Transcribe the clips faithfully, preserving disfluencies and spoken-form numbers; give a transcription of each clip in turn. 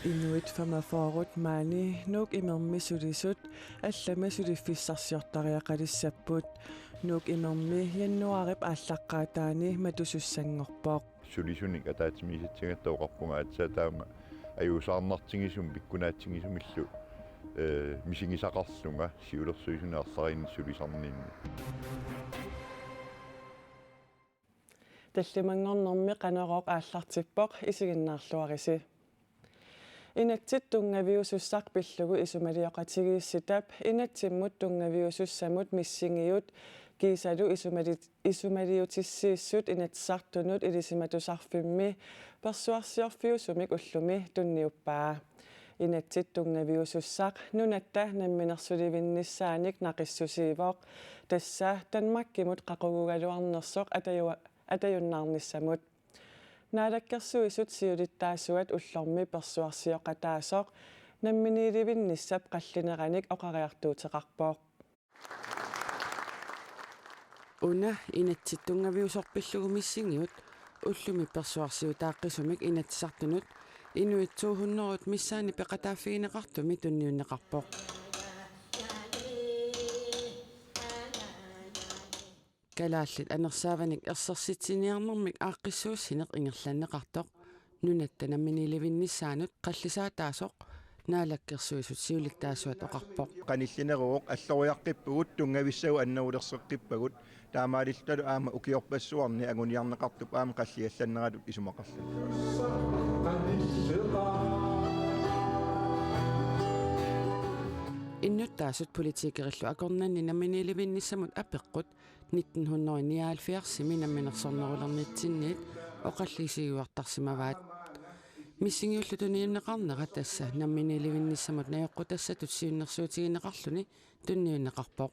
Inuit femogfyrre maani Nuuk imermi sulisut allamik suliffissarsiortariaqalissapput. Nuuk imermi januaarip aallaqqaataani matusussanngorpoq. Sulisunik ataatsimiissatsigatta oqarpunga aatsaat taama ajuusaarnartigisumik pikkunaatsigisumillu, eh, misigisaqarlunga siulersuisuni arlalinni sulisarninni. Tallimanngornermi Qanorooq aallartippoq, isiginnaarluarisi. Inatsit tunngaviusussaq pillugu isumalioqatigiissitap inatsimmut tunngaviusussamut missingiut kiisalu isumali-, isumaliutissiissut Inatsisartunut Ilisimatusarfimmi persuarsiorfiusumik ullumi tunniuppaa. Inatsit tunngaviusussaq nunatta namminersulivinnissaanik naqissusiivoq, tassa Danmarkimut qaqugugaluarnersoq atajua-, atajunnaarnissamut. Naalakkersuisut siulittaasuat ullormi persuarsioqataasoq namminiilivinnissap qallineranik oqariartuuteqarpoq. Una inatsit tunngaviusoq pillugu missingiut ullumi persuarsiutaaqqisumik Inatsisartunut inuit to hundrede missaanni peqataaffigineqartumi tunniunneqarpoq. Kalaallit anersaavanik ersersitsiniarnermik aaqqissuussineq ingerlanneqartoq nunatta namminiilivinnissaanut qallisaataasoq Naalakkersuisut siulittaasuat oqarpoq. Qanillineruvoq, alloriaqqippugut, tunngavissagut annerulerseqqippagut, taamaalillutalu aamma ukiorpassuarni anguniarneqartup aamma qalliallanneratut isumaqarluni. Innuttaasut politikerillu akornanni namminiilivinnissamut apeqqut nitten hundrede nioghalvfjerdsimi namminersornerulernitsinniit oqallisigiuartarsimavaat. Missingiullu tunniunneqarnera tassa namminiilivinnissamut najoqqutassatut siunnersuutigineqarluni tunniunneqarpoq.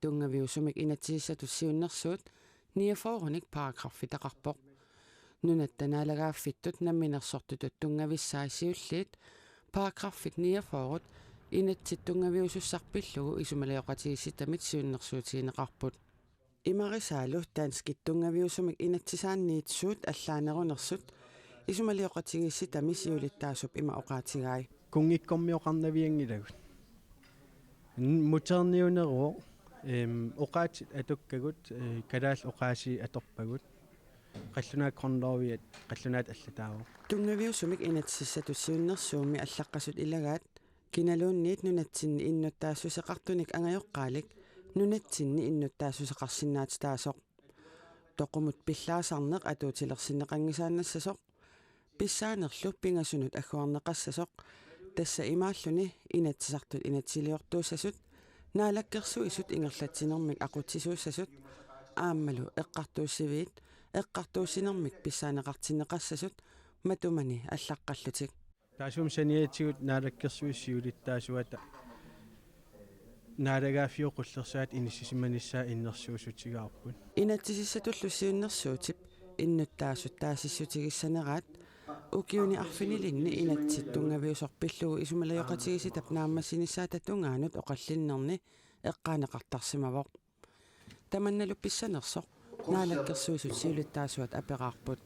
Tunngaviusumik inatsisissatut siunnersuut niogfyrrenik paragraffitaqarpoq. Nunatta naalagaaffittut namminersortutut tunngavissaat siulliit paragraffit niogfyrre inatsit tunngaviusussaq pillugu isumalioqatigiissitamit siunnersuutigineqarput. Imarisaalu danskit tunngaviusumik inatsisaanniit suut allaanerunersut isumalioqatigiissitami siulittaasup ima oqaatigai. Kunngikkormioqarnavianngilagut. N-, muterniuneruvoq, em, oqaatsit atukkagut, eh, kalaallit oqaasii atorpagut. Qallunaat grundloviat, qallunaat allataavoq. Tunngaviusumik inatsisissatut siunnersuummi allaqqasut ilagaat, kinaluunniit nunatsinni innuttaassuseqartunik angajoqqaalik nunatsinni innuttaassuseqarsinnaatitaasoq. Toqumut pillaasarneq atuutilersinneqanngisaannassasoq, pissaanerlu pingasunut agguarneqassasoq, tassa imaalluni Inatsisartut inatsisiliortuussasut, Naalakkersuisut ingerlatsinermik aqutsisuussasut, aammalu eqqartuussiviit eqqartuussinermik pissaaneqartinneqassasut matumani allaqqallutik. Taassuma saniatigut Naalakkersuisut siulittaasuata naalagaaffiup qullersaata inissisimanissaa innersuussutigaarput. Inatsisissatullu siunnersuutip innuttaasut taasissutigissaneraat ukiuni arfinilinni inatsit tunngaviusoq pillugu isumalioqatigiissitap naammassinissaata tungaanut oqallinnerni eqqaaneqartarsimavoq. Tamannalu pissanersoq Naalakkersuisut siulittaasuat aperaarput.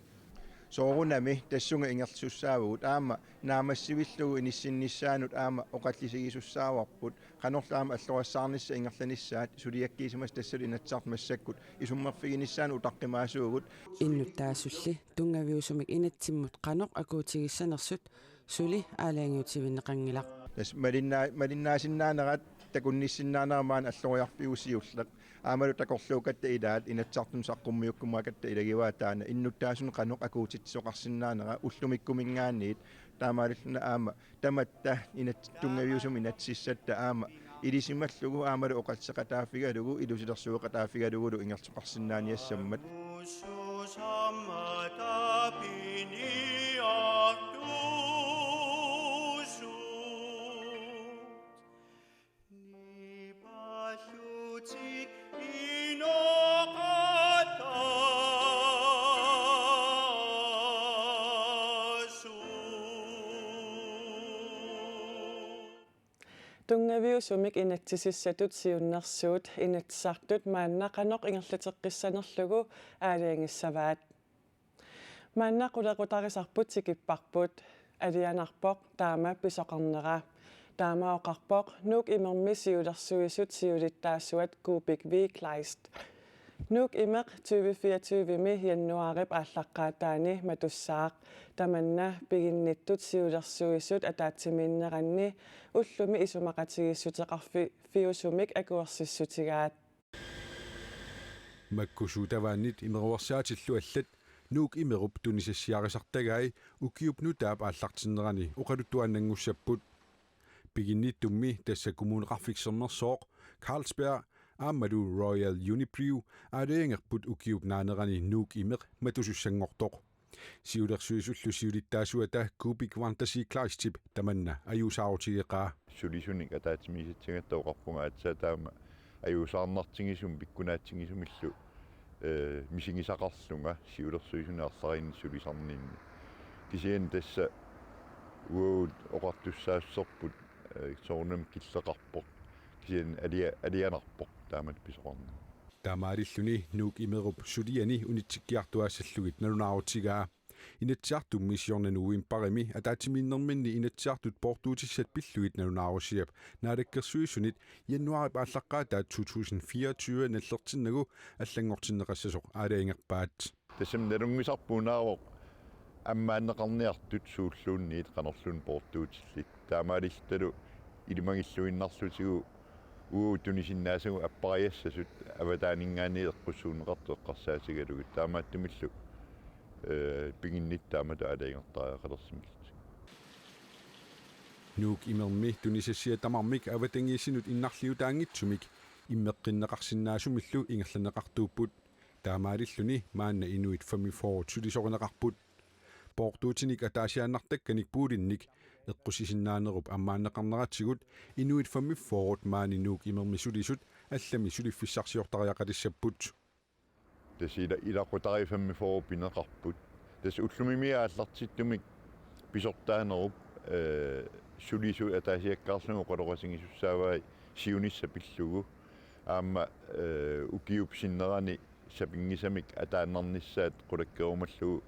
Soorunami tassunga ingerlasussaavugut aamma naammassivillugu inissinnissaanut aamma oqallisigisussaavarput, qanorlu aamma allorissaarnissaq ingerlanissaat suliakkiisimasut, tassalu Inatsisartut massakkut isummerfiginissaanut utaqqimaasuugut. Innuttaasulli tunngaviusumik inatsimmut qanoq akuutigissanersut suli aalajangiutivinneqanngilaq. Tassa malinnaa-, malinnaasinnaanerat takunnissinnaanera maani alloriarfiuvoq siulleq. Aammalu takorluukkatta ilaat Inatsisartunut saqqummiukkumaakkatta ilagivaat taanna innuttaasunut qanoq akuutitsisoqarsinnaanera ullumikkuminngaanniit, taamaalilluni aamma tamatta inatsit tunngaviusumik inatsisissatta aamma ilisimallugu aammalu oqalliseqataaffigalugu ilusilersueqataaffigalugulu ingerlasoqarsinnaaniassammat. Tunngaviusumik inatsisissatut siunnersuut Inatsisartut maanna qanoq ingerlateqqissanerlugu aalajangissavaat. Maanna qulequtarisarput tikipparput, alianarpoq taama pisoqarnera. Taama oqarpoq Nuuk Imermi siulersuisut siulittaasuat Kuupik V. Kleist. Nuuk Imeq tyve fireogtyve-mi januaarip aallaqqaataani matussaaq. Tamanna piginnittut siulersuisut ataatsimiinneranni ullumi isumaqatigiissuteqarfi-, -fiusumik akuersissutigaat. Makku suutavaannit imeruersaatillu allat Nuuk Imerup tunisassiarisartagai ukiup nutaap aallartinnerani oqaluttuaannanngussapput. Piginnittummi tassa Kommuneqarfik Sermersooq, Carlsberg aammalu Royal Unibrew aalajangerput ukiup naanerani Nuuk Imeq matusussanngortoq. Siulersuisullu siulittaasuata Kuupik Wandasi Kleistip tamanna ajuusaarutigeqaa. Sulisunik ataatsimiisitsagatta oqarpunga aatsaat taama ajuusaarnartigisumik pikkunaatsigisumillu, eh, misigisaqarlunga siulersuisunik arlalinnik sulisarninni. Kisianni tassa uagut oqartussaassuserput, eh, soorunami killeqarpoq. Kisianni alia-, alianarpoq taamatut pisoqarneq. Taamaalilluni Nuuk Imerup suliani unitsikkiartuaassallugit nalunaarutigaa. Inatsisartummi siorna novembarimi ataatsimiinnerminni Inatsisartut poortuutissat pillugit nalunaarusiap Naalakkersuisunit januaarip aallaqqaataat to tusind fireogtyve nallertinnagu allanngortinneqassasoq aalajangerpaat. Tassami nalunngisarput unaavoq ammaanneqarniartut suulluunniit qanorluunniit poortuutillit. Taamaalilluta ilimagilluinnarlutigu uagut tunisinnaasagut appariassasut avataaninngaanniit eqqussuunneqartut eqqarsaatigalugit. Taamaattumillu, eh, piginnittut taamatut aalajangertariaqalersimallugit. Nuuk Imermi tunisassiat tamarmik avatangiisinut innarliutaanngitsumik immeqqinneqarsinnaasumillu ingerlanneqartuupput. Taamaalilluni maanna inuit femogfyrre sulisorineqarput. Poortuutinik ataasiaannartakkanik poolinnik eqqissisinnaanerup ammaanneqarneratigut inuit femogfyrre maani Nuuk Imermi sulisut allamik suliffissarsiortariaqalissapput. Tassa ila-, ilaqutariit femogfyrre pineqarput. Tassa ullumimmi aallartittumik pisortaanerup, eh, sulisut ataasiakkaarlugit oqaloqatigisussaavai siunissaq pillugu. Aamma, eh, ukiup sinnerani sapinngisamik ataannarnissaat qulakkeerumallugu,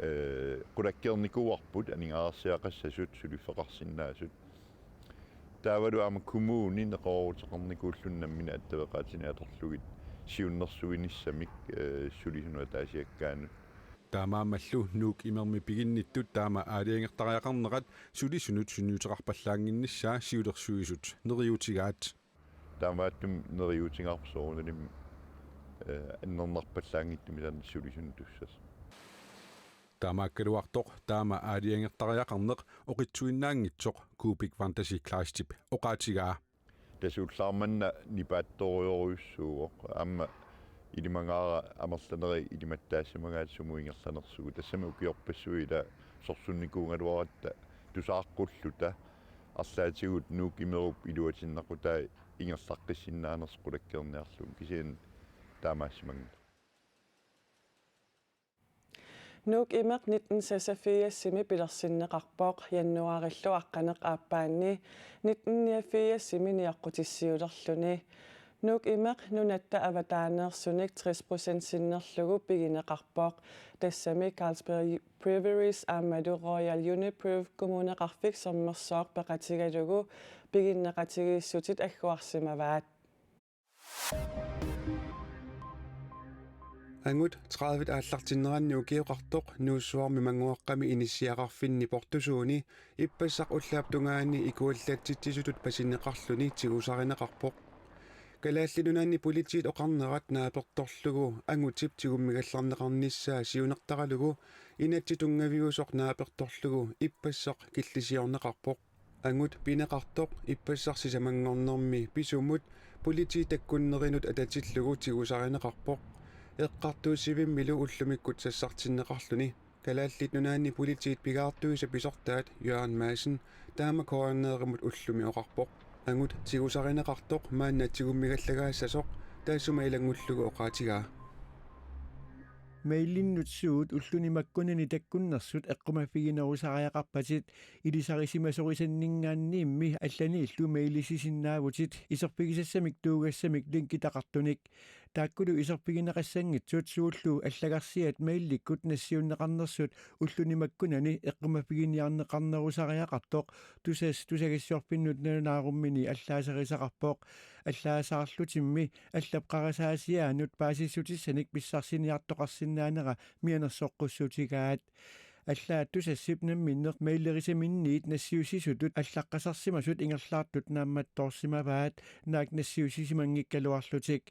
eh, qulakkeernikuuarput aningaasarsiaqassasut suliffeqarsinnaasut. Taavalu aamma kommuni neqerooruteqarnikuulluni nammineq attaveqaatinik atorlugit siunnersuinissamik, eh, sulisunut ataasiakkaanut. Taamaammallu Nuuk Imermi piginnittut taama aalajangertariaqarnerat sulisunut sunniuteqarpallaannginnissaa siulersuisut neriuutigaat. Taamaattumik neriuutigaarput soorunalimi, eh, annernarpallaanngitsumik taanna sulisunut tussasut. Taamaakkaluartoq taama aalajangertariaqarneq oqitsuinnaanngitsoq Kuupik Wandasi Kleistip oqaatigaa. Tassa ullaarmanna nipaattorujorujussuuvoq. Aamma ilimagaara amerlanerit ilimattaassimagaat sumut ingerlanersugut. Tassami ukiorpassuit ila sorsunnikuugaluaratta tusaaqqulluta arlaatigut Nuuk Imerup iluatinnaqutai ingerlaqqissinnaanersut qulakkeerniarlugu, kisianni taamaassimanngilagut. Nuuk Imeq nitten seksogfirsimi pilersinneqarpoq januaarillu aqqaneq-aappaanni nitten niogfirsimi nioqqutissiulerluni. Nuuk Imeq nunatta avataaneersunik tres procent sinnerlugu pigineqarpoq. Tassami Carlsberg Breweries aammalu Royal Unibrew Kommuneqarfik Sermersooq peqatigalugu piginneqatigiissutit agguarsimavaat. Angut tredive aallartinneranni ukioqartoq Nuussuarmi Mannguaqqami inissiaqarfinni portusuuni ippassaq ullaap tungaani ikuallatsitsisutut pasinneqarluni tigusarineqarpoq. Kalaallit Nunaanni Politiit oqarnerat naapertorlugu angutip tigummigallarneqarnissaa siunertaralugu inatsit tunngaviusoq naapertorlugu ippassaq killisiorneqarpoq. Angut pineqartoq ippassaq sisamanngornermi pisumut politiit takkunnerinut atatillugu tigusarineqarpoq. Eqqartuussivimmilu ullumikkut sassartinneqarluni. Kalaallit Nunaanni Politiit pigaartuisa pisortaat Jørgen Madsen taama K N R-imut ullumi oqarpoq. Angut tigusarineqartoq maanna tigummigallagaassasoq taassuma ilanngullugu oqaatigaa. Mailinnut suut ulluni makkunani takkunnersut eqqumaffiginerusariaqarpatit, ilisarisimasorisanninngaanniimmi allaniillu mailisisinnaavutit, iserfigisassamik tuugassamik linkitaqartunik. Taakkulu iserfigineqassanngitsut suullu allagarsiat mailikkut nassiunneqarnersut ulluni makkunani eqqumaffiginiarneqarnerusariaqartoq Tusass tusagassiorfinnut nalunaarummini allaaserisaqarpoq. Allaasaarlutimmi allap qarasaasiaanut paasissutissanik pissarsiniartoqarsinnaanera mianersoqqussutigaat. Allaat Tusassip namminneq mailerisaminniit nassiussisutut allaqqasarsimasut ingerlaartut naammattoorsimavaat, naak nassiussisimanngikkaluarlutik.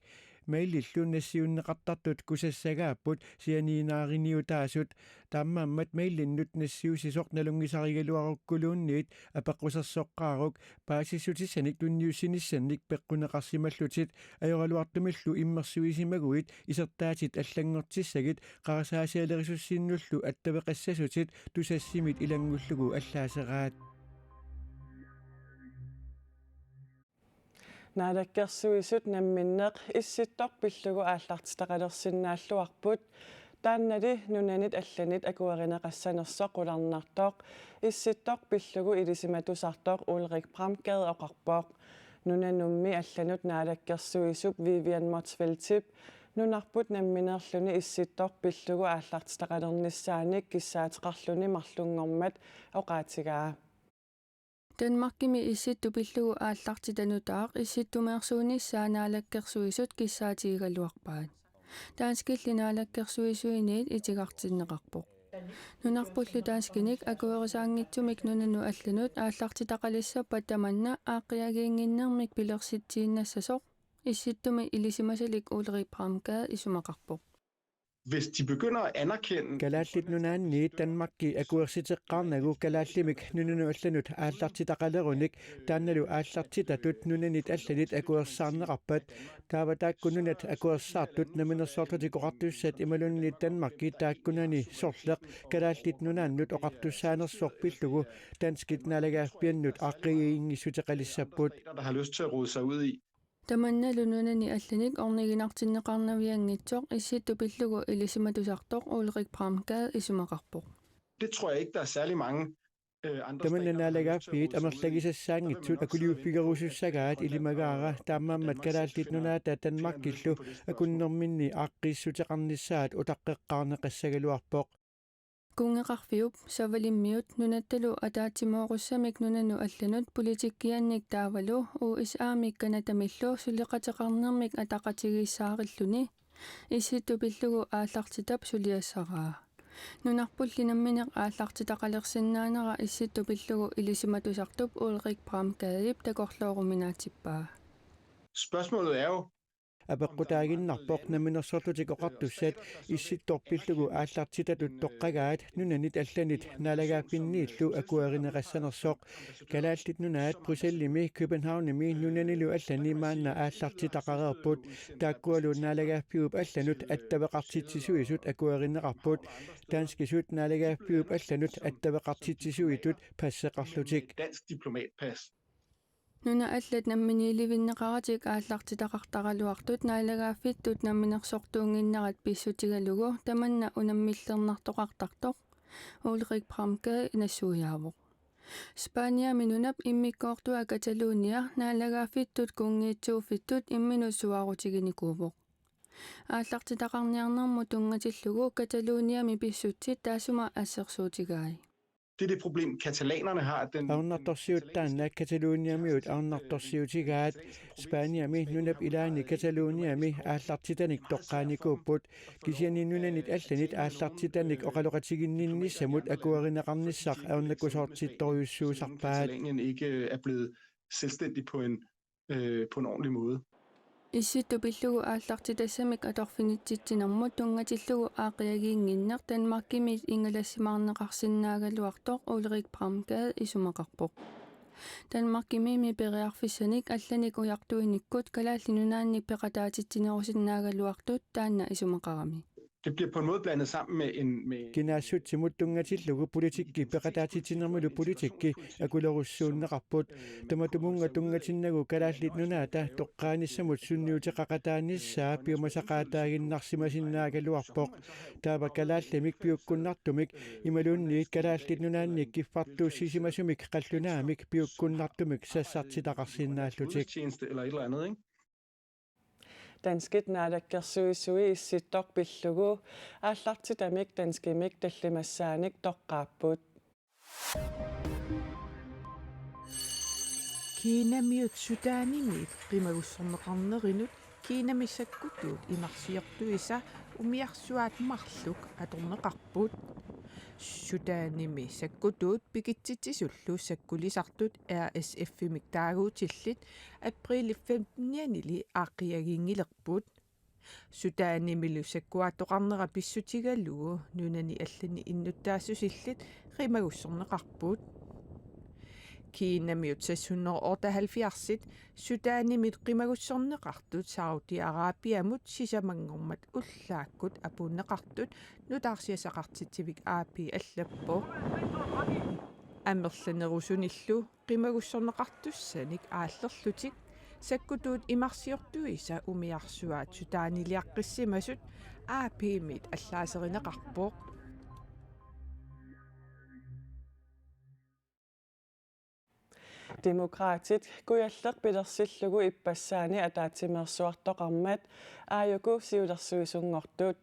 Mailillu nassiunneqartartut kusassagaapput sianiinaariniutaasut. Taamaammat mailinnut nassiussisoq nalunngisarigaluarukkuluunniit apeqqusersoqqaaruk, paasissutissanik tunniussinissannik peqquneqarsimallutit. Ajoraluartumillu immersuisimaguit isertaatit allanngortissagit qarasaasialerisussinullu attaveqassasutit Tusassimit ilanngullugu allaaseraat. Naalakkersuisut namminneq Issittoq pillugu aallartitaqalersinnaalluarput. Taannali nunanit allanit akuerineqassanersoq qularnartoq Issittoq pillugu ilisimatusartoq Ulrik Bramgade oqarpoq. Nunanummi allanut naalakkersuisup Vivian Motzfeldtip nunarput nammineerluni Issittoq pillugu aallartitaqalernissaanik kissaateqarluni marlunngormat oqaatigaa. Danmarkimi Issittoq pillugu aallartitaq nutaaq Issittumeersuunissaa Naalakkersuisut kissaatigigaluarpaat. Danskilli naalakkersuisuiniit itigartinneqarpoq. Nunarpullu danskinik akuerisaanngitsumik nunanut allanut aallartitaqalissappat tamanna aaqqiagiinnginnermik pilersitsiinnassasoq Issittumik ilisimasalik Ulrik Bramgade isumaqarpoq. Hvis de begynder at anerkende... Kalaallit Nunaanni Danmarki akuersiteqqaarnagu kalaallimik nunanut allanut aallartitaqalerunik, taannalu aallartitatut nunanit allanit akuersaarneqarpat, taava taakku nunat akuersaartut Namminersorlutik Oqartussat imaluunniit Danmarki taakkunani sorleq Kalaallit Nunaannut oqartussaanersoq pillugu danskit naalagaaffiannut aaqqiagiinngissuteqalissapput. Der har lyst til at rode sig ud i. Tamannalu nunanit allanit orniginartinneqarnavianngitsoq Issittoq pillugu ilisimatusartoq Ulrik Bramgade isumaqarpoq. Det tror jeg ikke, der er særlig mange, øh, andre... Tamanna stater, der har lyst til at rode sig ud i. Naalagaaffiit amerlagisassaanngitsut akuliuffigerusussagaat ilimagaara, taamaammat Kalaallit Nunaata Danmarkillu akunnerminni aaqqiissuteqarnissaat utaqqeqqaarneqassagaluarpoq. Kunngeqarfiup, Savalimmiut, nunattalu ataatsimoorussamik nunanut allanut politikkiannik taavalu U S A-mik Canadamillu suleqateqarnermik ataqatigiissaarilluni Issittoq pillugu aallartitap suliassaraa. Nunarpulli nammineq aallartitaqalersinnaanera Issittoq pillugu ilisimatusartup Ulrik Bramgadep takorlooruminaatsippaa. Spørgsmålet er jo, Apeqqutaaginnarpoq Namminersorlutik Oqartussat Issittoq pillugu aallartitatut toqqagaat nunanit allanit naalagaaffinniillu akuerineqassanersoq. Kalaallit Nunaat Bruxellesimi, Københavnimi nunanilu allani maanna aallartitaqareerput, taakkualu naalagaaffiup allanut attaveqartitsisuisut akuerineqarput, danskisut naalagaaffiup allanut attaveqartitsisuitut passeqarlutik. Dansk diplomatpas. Nunat allat namminiilivinneqaratik aallartitaqartaraluartut naalagaaffittut namminersortuunnginnerat pissutigalugu tamanna unammillernartoqartartoq Ulrik Bramgade nassuiaavoq. Spaniami nunap immikkoortua Catalonia naalagaaffittut kunngiitsuuffittut imminut suaarutiginikuuvoq. Aallartitaqarniarnermut tunngatillugu Cataloniami pissutsit taassuma assersuutigai. Det er det problem, catalanerne har. Den... Ajornartorsiut taanna Cataloniamiut ajornartorsiutigaat. Spaniami nunap ilaani Cataloniami aallartitanik toqqaanikuupput. Kisianni nunanit allanit aallartitanik oqaloqatiginninnissamut akuerineqarnissaq ajornakusoortittorujussuusarpaat. Catalanien ikke er blevet selvstændig på en øh, på en ordentlig måde. Issittoq pillugu aallartitassamik atorfinitsitsinermut tunngatillugu aaqqiagiinnginneq Danmarkimiit ingalassimaarneqarsinnaagaluartoq Ulrik Bramgade isumaqarpoq. Danmarkimiimmi periarfissanik allanik ujartuinikkut Kalaallit Nunaannik peqataatitsinerusinnaagaluartut taanna isumaqarami. Det bliver på en måde blandet sammen med en... Med... Kinaassutsimut tunngatillugu politikki peqataatitsinermilu politikki akulerussuunneqarput. Tamatumunnga tunngatinnagu Kalaallit Nunaata toqqaanissamut sunniuteqaqataanissaa piumasaqaataaginnarsimasinnaagaluarpoq. Taava kalaallimik piukkunnartumik imaluunniit Kalaallit Nunaannik kiffartuussisimasumik qallunaamik piukkunnartumik sassartitaqarsinnaallutik. Tjeneste eller et eller andet, ikke? Danskit naalakkersuisui issittoq pillugu aallartitamik danskimik tallimassaanik toqqaapput. Kinamiut Sudanimiit qimagussorneqarnerinut Kinami sakkutuut imarsiortuisa umiarsuaat marluk atorneqarput. Sudanimi sakkutuut pikitsitsisullu sakkulisartut R S F-imik taaguutillit apriili femtenianili aaqqiaginngilerput. Sudanimilu sakkuaattoqarnera pissutigalugu nunani allani innuttaassusillit qimagussorneqarput. Kinamiut seks hundrede otteoghalvfjerdsit Sudanimit qimagussorneqartut Saudi Arabiamut sisamanngormat ullaakkut apuunneqartut nutaarsiassaqartitsivik A P allappoq. Amerlanerusunillu qimagussorneqartussanik aallerlutik sakkutuut imarsiortuisa umiarsuaat Sudaniliaqqissimasut A P-miit allaaserineqarpoq. Demokraatit kujalleq pilersillugu ippassaani ataatsimeersuartoqarmat aajuku siulersuisunngortut.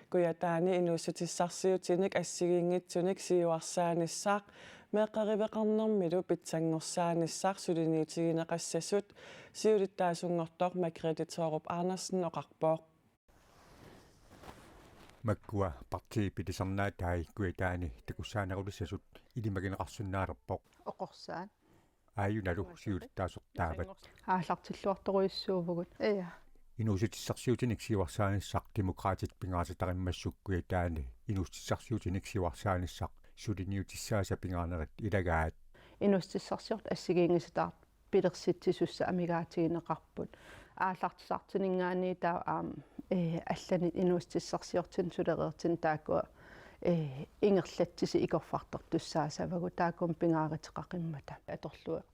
Kujataani inuussutissarsiutinik assigiinngitsunik siuarsaanissaq meeqqeriveqarnermilu pitsanngorsaanissaq suliniutigineqassasut siulittaasunngortoq Margrethe Thorup Andersen oqarpoq. Makkua partiit pitisarnaatai Kujataani takussaanerulissasut ilimagineqarsinnaalerpoq. Oqorsaat. Aajunalu siulittaasortaavat. Aallartilluartorujussuuvugut. Ja. Inuussutissarsiutinik siuarsaanissaq Demokraatit pingaartitarimmassuk Kujataani inuussutissarsiutinik siuarsaanissaq suliniutissaasa pingaarnerit ilagaat. Inuussutissarsiortut assigiinngisitaat pilersitsisussat amigaatigineqarput. Aallartisartuninngaanniit taava aamma, ee, allanit inuussutissarsiortinik sulereertinik taakkua, ee, ingerlatsisut ikorfartortussaasavagut, taakkununnga pingaaruteqaqimmata. Atorlugu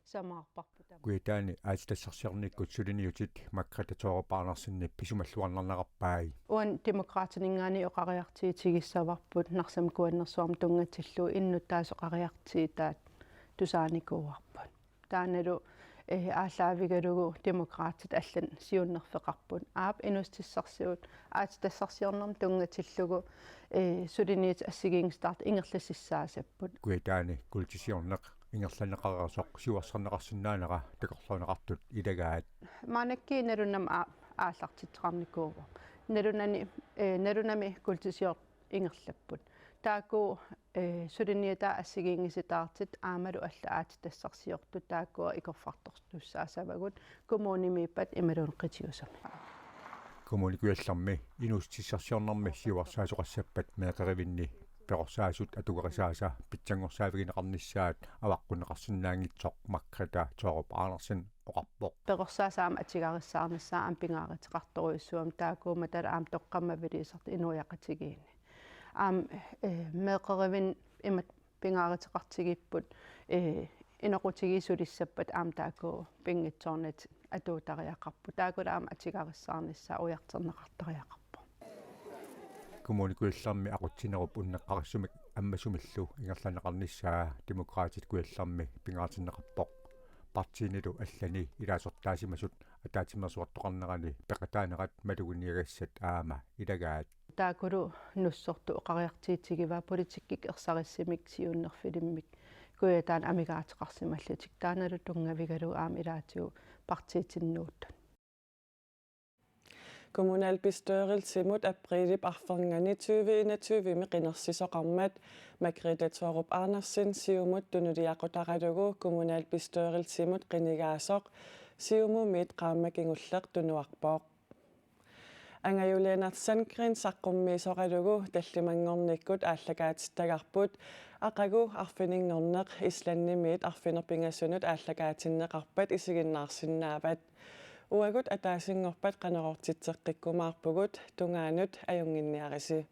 samaarparput tamanna. Kujataani aatsitassarsiornikkut suliniutit Margrethe Thorup Andersenip isumalluarnarnerarpai. Uani Demokraatininngaanniit oqariartuutigissavarput Narsami kuannersuarmi tunngatillugu innuttaasoqariartuutaat tusaanikuuarput. Taannalu, eh, aallaavigalugu Demokraatit allanut siunnerfeqarput. Aap, inuussutissarsiut aatsitassarsiornermut tunngatillugu, eh, suliniutit assigiinngisitaartut ingerlasissaasapput. Kujataani kultisiorneq ingerlanneqareersoq siuarsarneqarsinnaanera takorloorneqartut ilagaat. Maannakkut nalunami aa-, aallartitseqarnikuuvoq. Nalunani, eh, nalunami kultisiorneq ingerlapput. Taakku, eh, suliniutaat assigiinngisitaartut aammalu allat aatsitassarsiortut taakkua ikorfartortussaasavagut kommunimiippat imaluunniit qitiusumi. Kommune Kujallermi inuussutissarsiornermi siuarsaasoqassappat meeqqerivinni perorsaasut atugarisaasa pitsanngorsaavigineqarnissaat avaqqunneqarsinnaanngitsoq Margrethe Thorup Andersen oqarpoq. Perorsaasut aamma atugarissaarnissaat aamma pingaaruteqartorujussuummata taakkuummata aamma toqqammaviliisartut inuiaqatigiinni. Aamma, eh, meeqqerivinni imatut pingaaruteqartigipput, eh, inoqutigiit sulissappat aamma taakku pinngitsoornatik atuutariaqarput. Taakkulu aamma atugarissaarnissaat ujartorneqartariaqarpoq. Kommune Kujallermi aqutsinerup unneqqarissumik ammasumillu ingerlanneqarnissaa Demokraatit Kujallermi pingaartinneqarpoq. Partiinilu allani ilaasortaasimasut ataatsimeersuartoqarnerani peqataanerat maluginiagassat aamma ilagaat. Taakkulu nussortut oqariartuutigivaat politikkikkut ersarissumik siunnerfilimmik Kujataani amigaateqarsimallutik, taannalu tunngavigalugu aamma ilaatigut partiitinnuuttut. Kommunalbestyrelsimut apriilip arfernganni tyve enogtyve-mi qinersisoqarmat Margrethe Thorup Andersen Siumut tunuliaqutaralugu kommunalbestyrelsimut qinigaasoq Siumumiit qaammat kingulleq tunuarpoq. Angajola Lennert Sandgreen saqqummiisoralugu tallimanngornikkut aallakaatittagarput aqagu arfininngorneq Islandimiit arfineq-pingasunut aallakaatinneqarpat isiginnaarsinnaavat. Uagut ataasinngorpat Qanorooqtitseqqikkumaarpugut, tungaanut ajunnginniarisi.